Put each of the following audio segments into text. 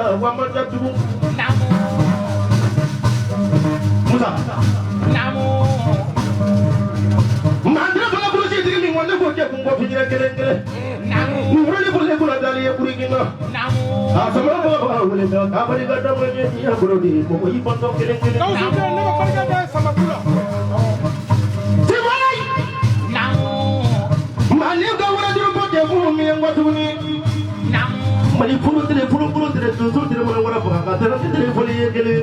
la wa man ja tugun. Musa. Mandira bala kulusi tigi min ne ko kɛ kun bɔ fijira kelen kelen. Wuli bolo kula dali ye kurigina. A sama bɔ ba wuli ka ka bali ka dama ye ya bolo di ko i bɔntɔ kelen kelen. Gawusu den ne bɛ barika da ye Samakula. Tiwalai. Mali ka wara duru ko kɛ kun mi ngwa tuguni. Mali furu tere furu furu tere dusu tere wara wara faga ka tere tere foli ye kelen.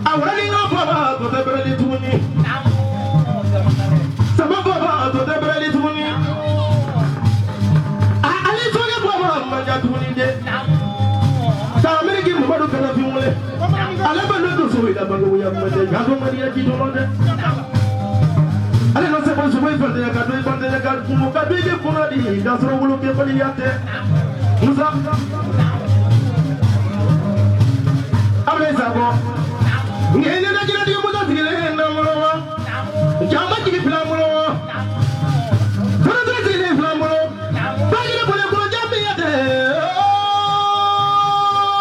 A wara ni ŋa baba to tɛ bɛrɛli tuguni. Sama baba to tɛ bɛrɛli tuguni. A ale sokɛ baba man ja tuguni dɛ. Tamiriki Mamadu kana fi wele. Ale bɛ ne dusu i la bange ya kuma tɛ janto mali ya ji dɔrɔn dɛ. Ale na sɛbɛn sogo i fɛn ka don i fɛn ka kun ka don i kunna di k'a sɔrɔ wolo kɛbaliya tɛ. Musa. Abulayi Sakɔ. Nka ne da jinɛtigi muso sigilen na bolo wa. Jama jigi fila bolo wa. Fana sigilen fila bolo. Bajiri bolo kolo jaabi ya tɛ.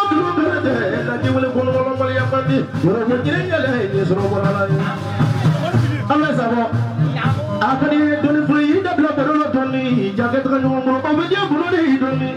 Duru bɛrɛ tɛ. Laji wele kolo kolo waleya man di. Yɔrɔ ko jinɛ ɲɛlɛ ye sɔrɔ bɔra la ye. Abulayi Sakɔ. A kɔni ye dɔnni fɔlɔ y'i dabila baro la dɔɔni. Jakɛ taga ɲɔgɔn bolo. O bɛ diɲɛ bolo de y'i dɔɔni.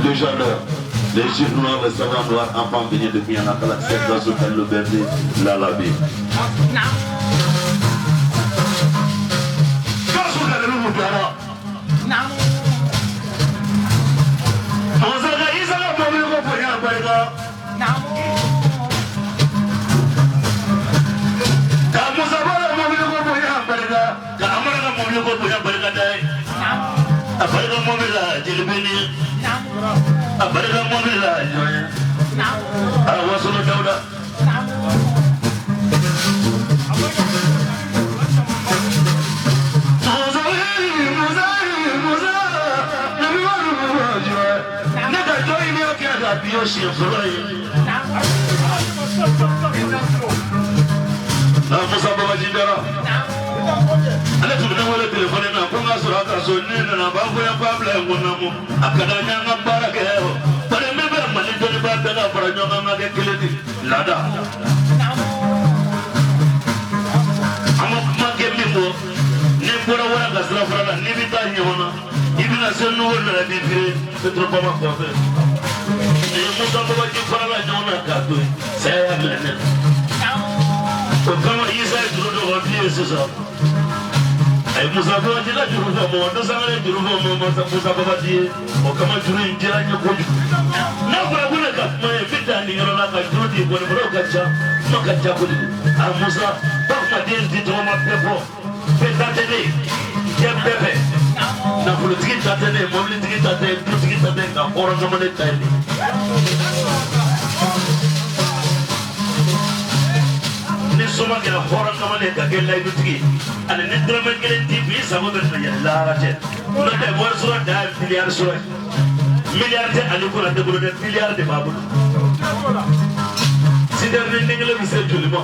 Le gendarme, les juifs noirs, les savants noirs, enfants venus depuis un galaxie, dans ce le berger, l'alabi. A barika mɔbili la jɔn ye a wasolo Dawuda. Ne ka jɔn in y'a kɛ ka biyo siɲɛ fɔlɔ ye. Musa Babaji Jara ale tun bɛ ne wele telefɔni na ko n ka sɔrɔ a ka so ne nana a b'a fɔ yan k'a bila yen ko naamu a ka d'an ye an ka baara kɛ bari min bɛ Mali dɔnnibaa bɛɛ ka fara ɲɔgɔn kan ka kɛ kelen de laada. An ma kuma kɛ min kɔ ni bɔra wara ka sira fara la n'i bɛ taa ɲɔgɔn na i bɛna se nuwo nana b'i feere Petrobama kɔfɛ. Ni Musa Babaji farala ɲɔgɔn na k'a to yen saya y'a minɛ ne la. O kama Isa ye juru dɔ fɔ ye sisan. A ye Musa Babaji la juru fɔ mɔgɔ dɔ sangare juru fɔ mɔgɔ Musa Babaji ye o kama juru in diyara n ye kojugu. N'a fɔra ko ne ka kuma ye n bɛ taa nin yɔrɔ la ka juru di gɔnifɔlaw ka ca kuma ka ca kojugu. A Musa ba kuma den di tɔgɔ ma bɛɛ fɔ bɛɛ ta tɛ ne ye diɲɛ bɛɛ fɛ. Nafolotigi ta tɛ ne ye mɔbilitigi ta tɛ ye dutigi ta tɛ nka hɔrɔn kamalen ta ye ne ye. Ni soma kɛra hɔrɔn kamalen ka kɛ layidutigi ani ni dɔrɔmɛ kelen t'i kun i sago bɛ na yɛlɛ lahara cɛ n'o tɛ wari sɔrɔ dan ye miliyari sɔrɔ ye miliyari tɛ ale kunna tɛ bolo dɛ miliyari de b'a bolo. Citerne den kelen bɛ se joli ma?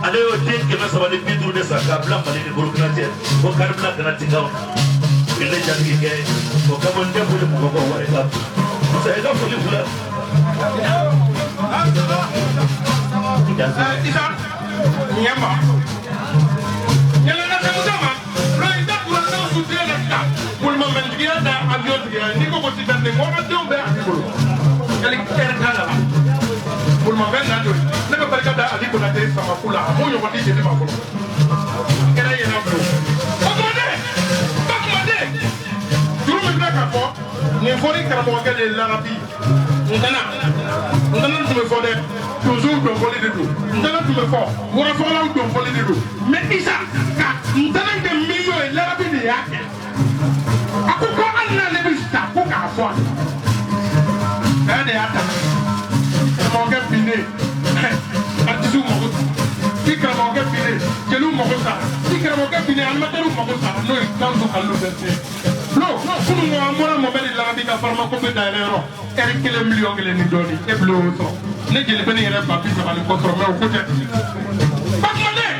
Ale y'o den 350 de san k'a bila Mali ni Burukina cɛ ko carburant kana tigɛ anw na. O ye ne jatigi kɛ ye. O kama n tɛ foli mɔgɔ kɔ wari ka Musa i ka foli filɛ. Isa ɲɛma yɛlɛnna Musa ma n'o ye da kura n'aw su den na sisan bolimafɛntigiya da avion tigiya n'i ko ko citerne mɔgɔ ka denw bɛɛ a b'i bolo yali ɛrɛ t'a la bolimafɛn na joli ne bɛ barika da Ali Konate Samaku la a m'o ɲɔgɔn di jeli ma fɔlɔ kɛra yɛlɛ bolo Bakumaden Bakumaden juru min filɛ ka fɔ nin fɔli karamɔgɔkɛ de ye larabi ntɛnɛ ntɛnɛ tun bɛ fɔ dɛ donsow dɔnfɔli de don ntɛnɛ tun bɛ fɔ wɔrɔfɔlaw dɔnfɔli de don mais Isa ka ntɛnɛ kɛ miliyɔn ye larabi de y'a kɛ a ko ko hali n'ale bɛ sa ko k'a fɔ a ye de y'a ta karamɔgɔkɛ binnen artisiw mago sa ni karamɔgɔkɛ binnen jeliw mago sa ni karamɔgɔkɛ binnen animatɛriw mago sa n'o ye Gawusu Kalilu Berete n'o kunun ko an bɔra Mɔmɛdi Larabi ka farimako bɛ dayɛlɛ yɔrɔ ɛri kelen miliyɔn kelen ni dɔɔnin e bil'o sɔrɔ ne jeli bɛ ne yɛrɛ 30 000 ni kɔ sɔrɔ mɛ o ko tɛ Bakumaden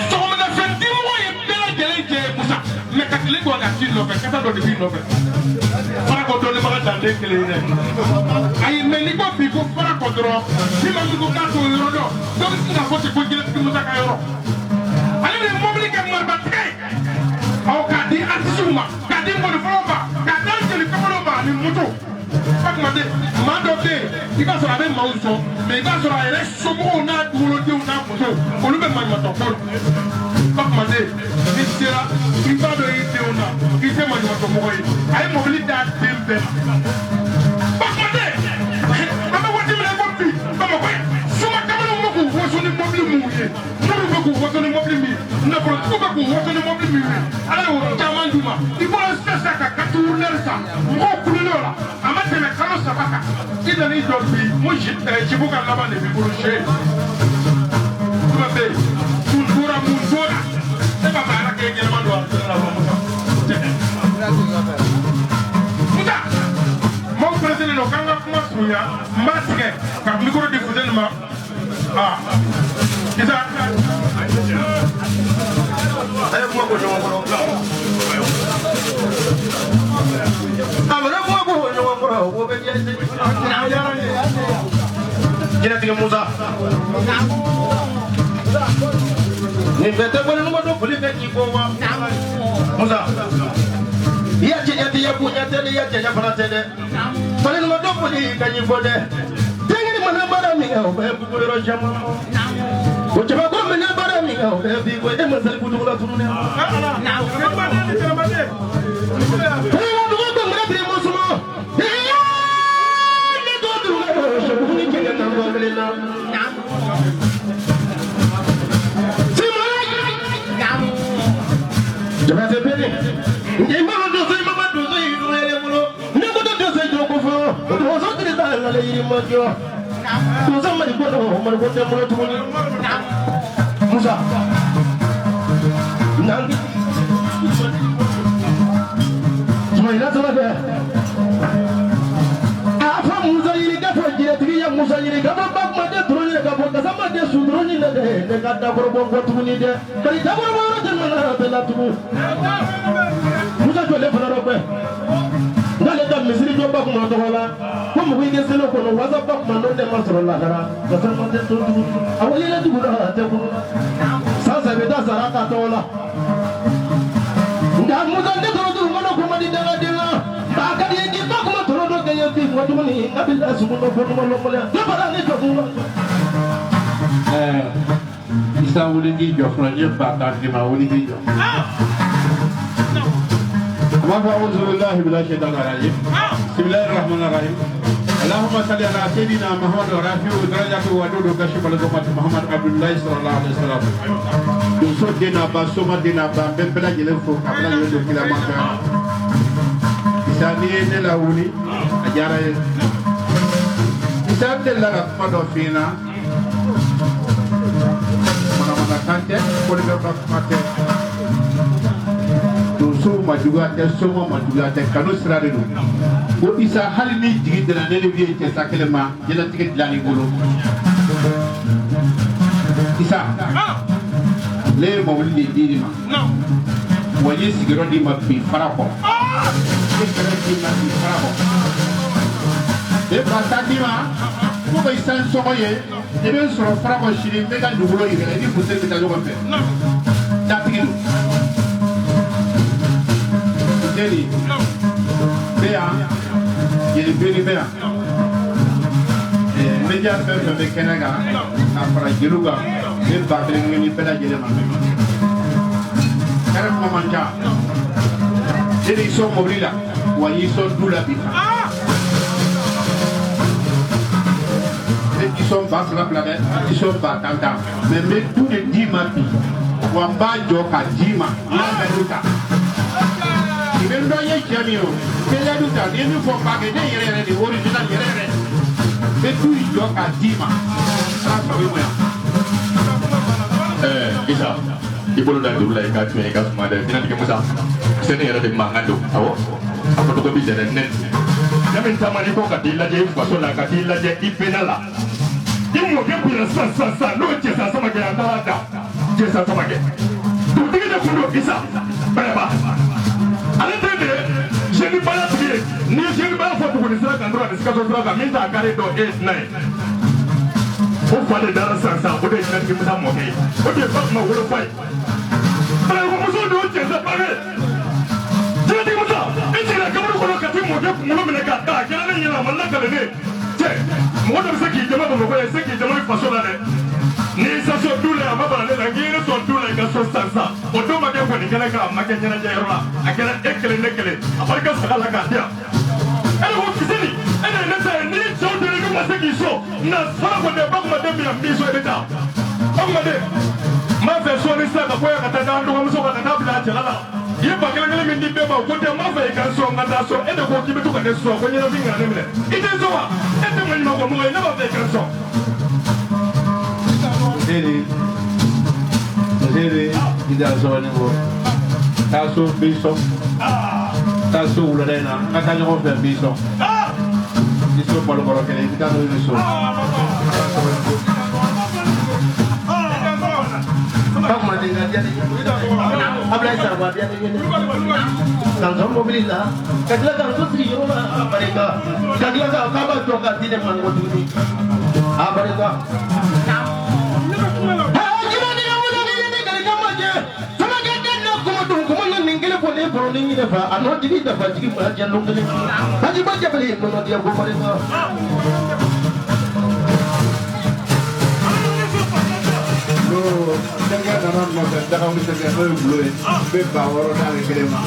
sɔgɔmadafɛn dimɔgɔ ye bɛɛ lajɛlen jɛ Musa mɛ ka tile gɔ ka t'i nɔfɛ kasa dɔ de b'i nɔfɛ farakɔ dɔnnibaga dan tɛ kelen ye dɛ ayi mɛ n'i ko bi ko farakɔ dɔrɔn ni maa min ko k'a t'o yɔrɔ dɔn dɔ bɛ sin k'a fɔ ten ko jɛnɛtigi Musa ka yɔrɔ ale de ye mɔbili kɛ marifatigɛ ye aw k'a di artisiw ma k'a di mɔnifɔlaw ma k'a di jeli kamalenw ma ani moto Bakumaden maa dɔ bɛ yen i b'a sɔrɔ a bɛ maaw sɔn mɛ i b'a sɔrɔ a yɛrɛ somɔgɔw n'a wolodenw n'a musow olu bɛ maɲumantɔ ko la Bakumaden n'i sera i b'a dɔn i denw na i tɛ maɲumantɔ mɔgɔ ye a ye mɔbili d'a den bɛɛ ma Bakumaden an bɛ waati min na i ko bi Bamakɔ yan suma kamalenw bɛ k'u waso ni mɔbili minnu ye minnu bɛ k'u waso ni mɔbili min ye nafolotigiw bɛ k'u waso ni mɔbili min ye Ala y'o caman d'u ma i bɔra sisan sisan ka katuwulɛri san mɔgɔw kulolen o la a ma tɛmɛ kalo 3 kan i nan'i jɔ bi n ko jibu ka laban de b'i bolo se jumɛn bɛ yen mun tora mun tora e b'a fɛ Ala k'e ɲɛnama don a la wa Musa Musa maaw pressé don k'an ka kuma surunya n b'a tigɛ ka micro di Fuseni ma aa Isa a ye kuma ko ɲɔgɔn kɔrɔ a mana kuma ko ɲɔgɔn kɔrɔ o bɛ diya jinɛtigi Musa nin bɛɛ tɛ bɔlen nɔgɔ dɔn foli bɛ k'i bɔ wa Musa i ya cɛɲɛ tɛ i ya bonya tɛ dɛ i ya cɛɲɛ fana tɛ dɛ fali nɔgɔ dɔn foli ka ɲi fɔ dɛ denkɛni mana baara min kɛ o bɛ bugu yɔrɔ caman o cɛbakɔrɔ mana baara min kɛ o bɛ bi ko e ma saliku dugu la tunu dɛ. Jabate bene nge ma do so ma do so yi do ele bolo ne ko do so do ko fo do so tiri ta la le yiri ma jo do so ma ko do ma ko te mo tuni Musa nan Ismaila sala be afa Musa yiri ka fo jire tigi ya Musa yiri ka fo ba ma de dro ni ka fo ka sama de su dro ni de ne ka da ko bon ko tuni de bari da ko bo ro te na be la tugu Musa jɔlen fana dɔ bɛ n'ale ka misiri jɔ ba kuma tɔgɔ la ko mɔgɔ i kɛ seli kɔnɔ wasa ba kuma n'o tɛ ma sɔrɔ lahara ka sɔrɔ tɛ to tugun a wale dugu la a tɛ kunu san saba bɛ taa sara ka tɔgɔ la nka Musa ne tɔrɔ dugu kɔnɔ ko ma di dangaden la a ka di ye k'i ba kuma tɔrɔ dɔ kɛ ye bi kuma tuguni a bɛ la sugu dɔ fɔ ɲuman lɔkɔlɛ dɔ fara ne jɔ kun la. Isa wuli k'i jɔ fɔlɔ n ye ba tan d'i ma wuli k'i jɔ. أعوذ بالله من الشيطان الرجيم بسم الله الرحمن الرحيم اللهم صل على سيدنا محمد رافع درجته ودود كشف الغمة محمد عبد الله صلى الله عليه وسلم دوسو دينا با سوما دينا با بمبلا جلن فو قبل يدو كلا مكان إساني نلا ولي أجارة إسان دلنا كما فينا mana mana kante koli bɛ ba kuma tɛ donsow ma juguya tɛ soma ma juguya tɛ kanu sira de don ko Isa hali ni jigi dara ne ni ye cɛ sa kelen ma jɛnatigɛ dilan i bolo Isa ne ye mobili de di ma wa n ye sigiyɔrɔ d'i ma bi fara kɔ ne fɛrɛ d'i ma bi fara kɔ ne ba ta d'i ma fo ka i san sɔgɔ ye i bɛ n sɔrɔ fara kɔ sini n bɛ ka dugukolo yɛrɛ i ni funteni bɛ taa ɲɔgɔn fɛ datigi don funteni bɛ yan jeli bere bɛ yan media fɛn fɛn bɛ kɛnɛ kan ka fara jeliw kan ne ba kelen kelen ni bɛɛ lajɛlen ma kɛrɛ kuma man ca ne de y'i sɔn mobili la wa n y'i sɔn du la bi ne t'i sɔn 2000 fila dɛ n t'i sɔn 10,000 tan mɛ n bɛ du de d'i ma bi wa n b'a jɔ k'a d'i ma n y'a layidu ta i bɛ n dɔn n ye cɛ min ye o n bɛ layidu ta n'i ye min fɔ n b'a kɛ ne yɛrɛ yɛrɛ de original yɛrɛ yɛrɛ n bɛ du in jɔ k'a d'i ma ala sago i ma yan. Isa i bolo da juru la i ka tiɲɛ i ka suma dɛ jinɛtigɛ Musa sɛnɛ yɛrɛ de mankan don awɔ a fɔ tɔgɔ bi jɛnɛ ne min taama n'i ko ka t'i lajɛ i faso la ka t'i lajɛ i bɛnna la i mɔkɛ bonya sisan sisan sisan n'o cɛsa Samakɛ an taara da cɛsa Samakɛ dugutigi de kun don Isa Bɛrɛba ale den de ye jeune baya tigi ye n'i ye jeune baya fɔ Buguni sira kan dɔrɔn ani Sikaso sira kan min t'a kare dɔn e ye dunan ye o fa de dara sisan sisan o de ye jinɛtigi Musa mɔkɛ ye o de ye ba kuma wolofa ye banamuso de y'o cɛsa bange jinɛtigi Musa e jiginna kaburu kɔnɔ ka t'i mɔkɛ kunkolo minɛ k'a da a kɛra ne ɲɛna a ma lakale ne cɛ mɔgɔ dɔ bɛ se k'i jama Bamakɔ yan i se k'i jama i faso la dɛ n'i sa so du la a ma bana ne la k'i ye ne sɔn du la i ka so sisan sisan o don ma kɛ kɔni kɛnɛ kan a ma kɛ ɲɛnajɛ yɔrɔ la a kɛra e kelen ne kelen a barika saga la k'a di yan e de ko Fiseni e de ye ne ta ye n'i cɛw donna k'i ma se k'i so na fara kɔni ba kuma den min yan n b'i so i bɛ taa ba kuma den n b'a fɛ sɔɔni sisan ka bɔ yan ka taa d'an dɔgɔmuso kan ka taa bila a cɛla la i ye ba kelen kelen min di bɛɛ ma o ko tɛ n b'a fɛ i ka n sɔn n ka taa so e de ko k'i bɛ to ka ne sɔn ko ɲɛnafin kana ne minɛ i tɛ n sɔn wa e tɛ maɲumanko mɔgɔ ye ne b'a fɛ i ka n sɔn. Nzere i da sɔɔni kɔ taa so n b'i sɔn taa so wulada in na an ka taa ɲɔgɔn fɛ n b'i sɔn i so balokɔrɔ kelen i bɛ taa n'o ye so. Ablaye Sarwa diya ne ye dɛ k'an sɔn mobili la ka tila k'an so sigi yɔrɔ la a barika ka tila k'a b'a jɔ k'a di ne ma ko tuguni a barika. A n'o jigi dafa jigi ma jɛ lon kelen hajiba jabali nɔnɔ diya ko barika. N'o denkɛ nana nɔfɛ dagawuli sɛgɛ n'o ye bulo ye n bɛ 6000 d'ale kelen ma.